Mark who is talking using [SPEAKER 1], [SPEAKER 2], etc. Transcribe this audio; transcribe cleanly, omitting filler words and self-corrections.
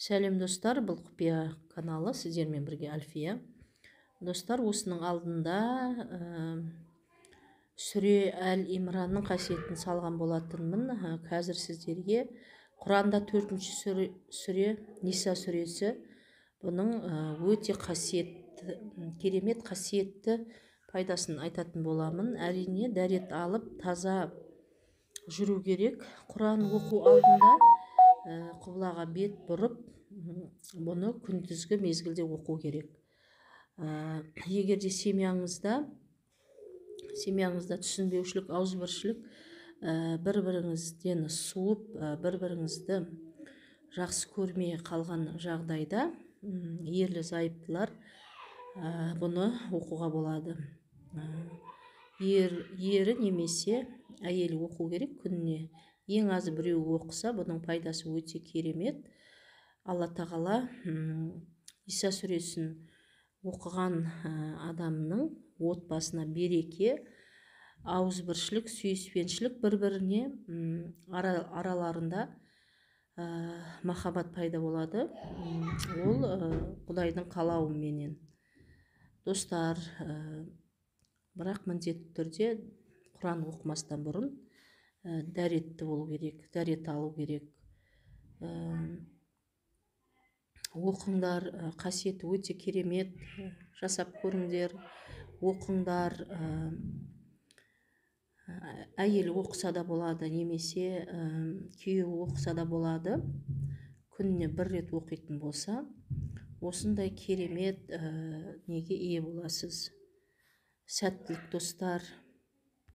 [SPEAKER 1] Сәлем, достар, бұл Құпия каналы, сіздермен бірге Альфия. Достар, осының алдында сүре Әл Имранның қасиетін салған болатынмын. Қазір сіздерге Құранда төртінші сүре, Ниса сүресі, бұның өте қасиетті, керемет қасиетті пайдасын айтатын боламын. Әрине, дәрет алып, таза жүру керек. Құран оқу алдында құбылаға бет бұрып, бұны күндізгі мезгілде оқу керек. Егер де семьяңызда түсінбеушілік, ауызбіршілік, бір біріңізден суып, бір біріңізді жақсы көрмей қалған жағдайда, ерлі зайыптылар бұны оқуға болады. Ері немесе әйелі оқу керек. Күніне ең азы біреу оқыса, бұның пайдасы өте керемет. Алла тағала Иса сүресін оқыған адамның отбасына береке, ауызбіршілік, сүйіспеншілік, бір біріне араларында махаббат пайда болады. Ол Құдайдың қалауыменен, достар. Бірақ міндетті түрде Құран оқымастан бұрын дәретті болу керек, дәрет алу керек. Оқыңдар, қасиеті өте керемет, жасап көріңдер, оқыңдар. Әйел оқыса да болады немесе күйеуі оқыса да болады. Күніне бір рет оқитын болса, осындай керемет неге ие боласыз. Сәттілік, достар!